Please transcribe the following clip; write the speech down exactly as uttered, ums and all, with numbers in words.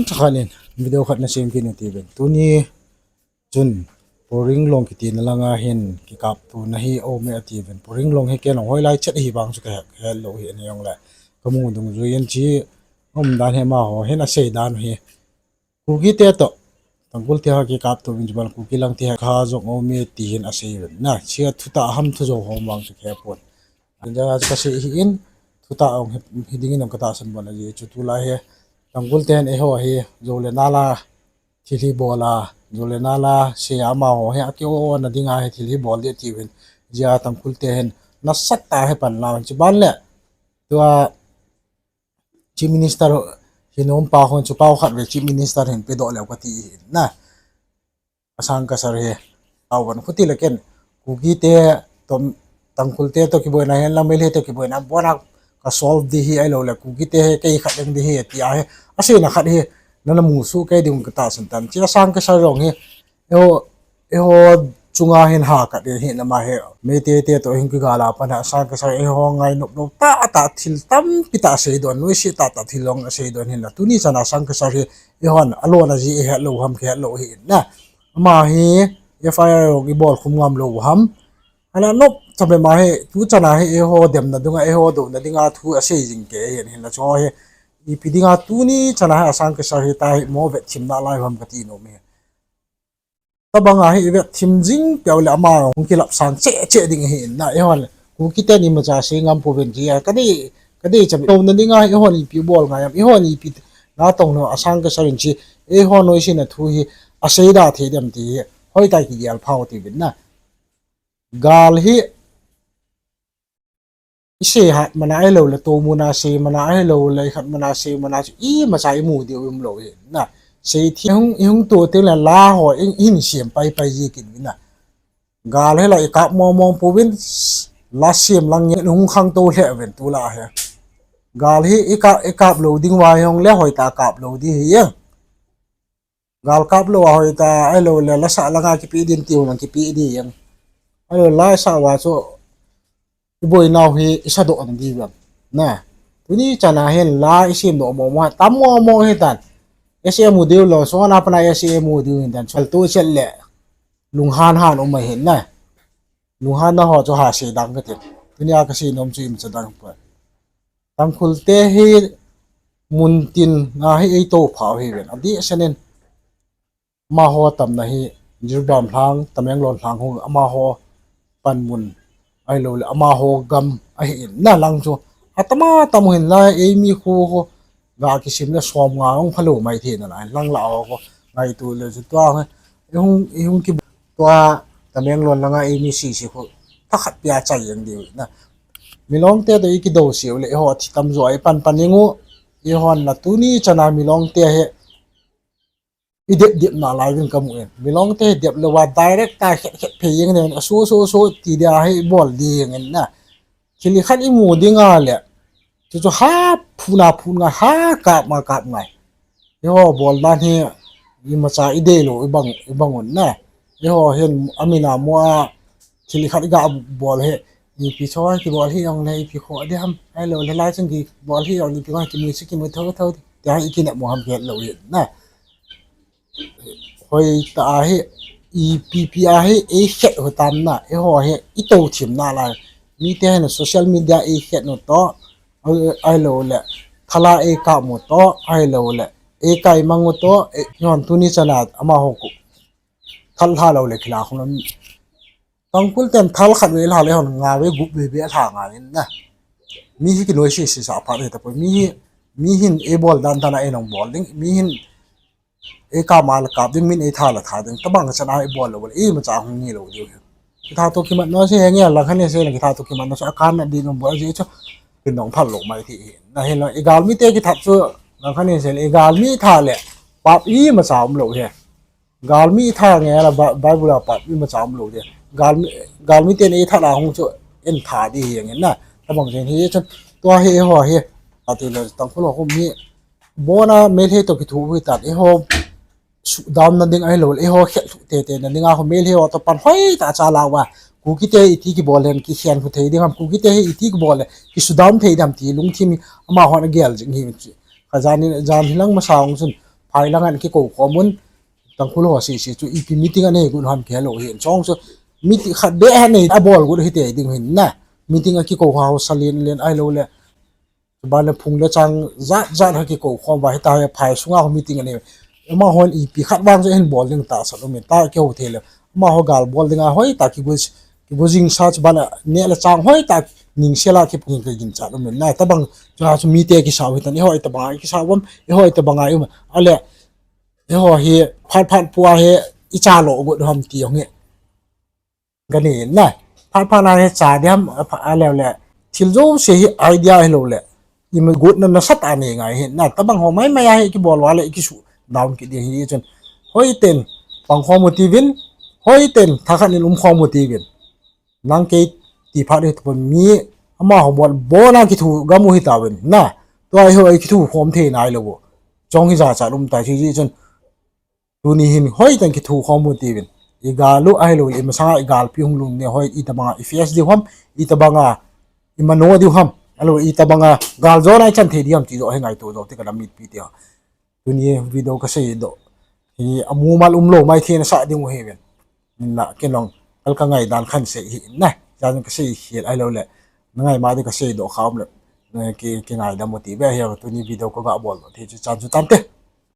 Chakhat in video khat na sem kit in ati uvin. Tuni chun Poringlong kiti na langa hin kikaptona hi aume ati uvin. Poringlong hi ken jong hoilai chet ahi vang chu kahe, kahe lou hi ani jongle. Kamu dungjui in chu umdan hi amaho hin asei dan hi. Kuki te toh Tangkhul te ho kikapto uvin chuban Kuki lang te ho kha jong aume ti hin asei uvin. Na, chia thutah ham thujou ham vang chu kahe pon. Anja kasei hi in, thutah jong hi, hi ding in jong katahsan bon ahi chu tulai hi. Tangkhul te hin eiho hi, jou le nal a, thil hi bol a, jou le nal a, sei a amaho hi, aki-o-o na dinga hi, thil hi bol ding ati uvin. Jia Tangkhul te hin, nasatah a hi pan la, chuban le, tua, Chief Minister hi nom pa hon chu pao khat ve Chief Minister hin pedoh leu kati hi na. Asang kasar hi. Awan khuti le ken. Kuki te toh Tangkhul te toh kiboina hen lang Meitei te toh kiboina bona ka solve ding hi ahilou le Kuki te hi kei khat ding hi ti ahi. Aseina khat hi nana musuh kei ding katahsan tan. Chia Asang kasar jong hi. Eiho, eiho chunga hin ha khat ding hi nama hi. Meitei te toh hin kigal a pan Asang kasar eiho ngai nop lou tah tah thil tampi tah asei don, nuisat tah tah thil jong asei don hin la. Tuni chan Asang kasar hi eihon alona ji ihet lou ham kihet lou hi na. Ama hi F I R jong ibol khum ngam lou ham. Ana nop tabe ma hi, tu chan a hi eiho demna dunga, eiho douna dinga thu asei jing kei hin la chu hi. Ipi dinga tuni chan a hi Asang kasar hi ta hi mo vet thim nalai ham kati nom hi. Tabang a hi i vet thim jing peh le ama hung kilap sang cheh cheh ding hi in na, eiho le. Kuki ten imacha sei ngam pouvin ti a, ka dei, ka dei cha, douna dinga hi eiho ipi bol ngai am, eiho ipi na tong no Asang kasar in chi, eiho noise na thu hi, asei da thei dem ti hi, hoitah kigel phau ti uvin na. Gal hi, isei hat mana ahilou le, tou muna sei mana ahilou le, ikhat mana sei mana chu imacha imu diu umlou hi na. Sei thei hung, ihung to teng le la ho, in, in sem pai pai ji kit uvin na. Gal hi la ikap mong mong pouvin, la sem lang in hung khangtou lheh uvin tulai hi. Gal hi ikap, ikap lou ding uva hung le hoitah kap lou ding hi jeng. Gal kap lou a hoitah ahilou le, la sah langa kipe ding ti hung kipe ding jeng. Ahilou la sah uva chu, iboinau hi isa doh na ding vang. Na. Tuni chan a hin la isem doh mong mong, tam mong mong hi tan. S A M u diu lou, so na pana S A M u diu hin tan. Chal tu chal le. Lunghan han um ahin na. Lunghan na ho chu ha sei dang kati. Tuni a kasei nom chu imacha dang pa. Tangkhul te hi mun tin a hi eito phau hi ven. Adeh senin. Amaho tamna hi Jiribam lhang, Tamenglong lhang ho, amaho panmun ahilou le, amaho gam ahi in na lang chu. Atam atam u hin la, eimi khu khu, ga kisim le som nga hung phalou mai thei nalai, lang la ho khu, ngaito le chu tua, ihung, ihung ki tua, Tamenglong langa eimi sisi khu, thakhat pia chai jeng diu na. Milong te toh ikidou seh u le, eiho thi tam jo a ipan pan jeng u, eihon la tuni chan a Milong te hi, idep dep nalai uvin kamu in. Milong te dep lou va direct ta khet khet phei jeng in, aso so so ti dia hi bol ding in na. Thil khat imu ding a le. Chu chu ha phun a phun ngai, ha kap ma kap ngai. Eiho bol dan hi imacha idei lou ibang, ibang un na. Eiho hin amin a mu a thil khat iga bol hi. Ipi cho kibol hi jong le ipi kho ding ham. Ahilou le lai chun kibol hi jong le ipi kho kimu chu kimu tho tho. Tia hi ikinep mo ham kihet lou hi na. Hoitah a hi, ipi pi a hi, eikhet u tam na, eiho hi, ito thim nalai. Mite hin social media eikhet u toh, ahilou le, thal a eikap u toh, ahilou le, eikai mang u toh, eh, eihon tuni chan a, amaho khu. Thal lha lou le, kila khum lam. Tangkhul ten thal khat vei lha le hon nga vei gup vei vei lha nga in na. Mi hi kinoise se sa phat hi tapoi. Mi hi, mi hin eibol dan dan a einung bol ding. Mi hin eikap ma la kap ding, min eitha la tha ding. Tabang chan a eibol lou le, imacha hung ngei lou diu hi. Kitha toh kimat nau se henge lang khan se lang kitha toh kimat nau se akan na ding bol ji chu. Kin dong phal lou mai thei hi. Na hin la igalmi te kithat chu lang khan se le igalmi tha le pap imacha umlou hi. Galmi tha nge la Ba-, Bible a pat mi ma cham lo de. Galmi, galmi ten eitha la hung chu eitha di hi nge na. Tabang jen hi chun tua hi eiho hi. Ati le Tangkhul ho mi bona Meitei to kithu hui tan eiho sudam na ding ahilou le eiho khet thu te te na ding a ho Meitei ho to pan hoi ta cha la wa. Kuki te iti kibol hen kikhen khu thei ding ham, Kuki te hi iti kibol le kisudam thei dam ti lungthim hi amahon agel jing hi chi. Ka jan in, jan hi lang masa hung chun Phai lang an kikou khom un, Tangkhul ho sese chu ipi meeting anei got ham kihelou hin. Chong chu meeting khat beh anei abol got hite ding hin na. Meeting akikou ho sa len len ahilouleh, chuban le phung le chang jat jat ha kikou khom uva hita hi phai sunga ho meeting anei. Amahon ipi khat vang chu ahin bol ding tahsan umin, ta kihou thei le. Amaho gal bol dinga hoitah kigo, kigo jing sa chuban a neh le chang hoitah ningsel a kipan kaginchat umin na. Tobang chu ha chu mite kisau hitan, eiho itobanga ikisau uvam, eiho itobanga i um. Ale, eiho hi phat phat pua hi icha lo got ham ti jong hi gani na. Phat phat na hi cha diham, aleuleh thil jouse hi idea hilouleh ima gotna nasatah nei ngai hi na. Tobang ho maimai a hi kibol uva le ikisuh down kit ding hi chun, hoiten pang khom u tiuvin, hoiten thakhat in um khom u tiuvin. Nang kei ti phat hitapon, mi amaho bol bona kithu gam u hitauvin na. Tua eiho ikithu khom thei nailou u. Chong hi jachat um tai, hijeh chun tuni hin hoiten kithu khom u tiuvin. Igal u ahilouleh imasanga igalpi hung lhung ding hoi, itobanga iface diu ham, itobanga imano diu ham, ahilou itobanga galjona ichan thei diu ham ti joh hi ngaito joh ti ka nam mipi teho. Tuni video kaseidoh hi amumal umlou maithei nasah ding u hiuvin. Hinla ken jong kal kangaidan khat sei hi na. Jan kasei khel ahilouleh nangai ma ding kaseidoh kha umleh, ki, kingaidam u ti ve hi. Tuni video kaga boldoh thei chu chan chu tante.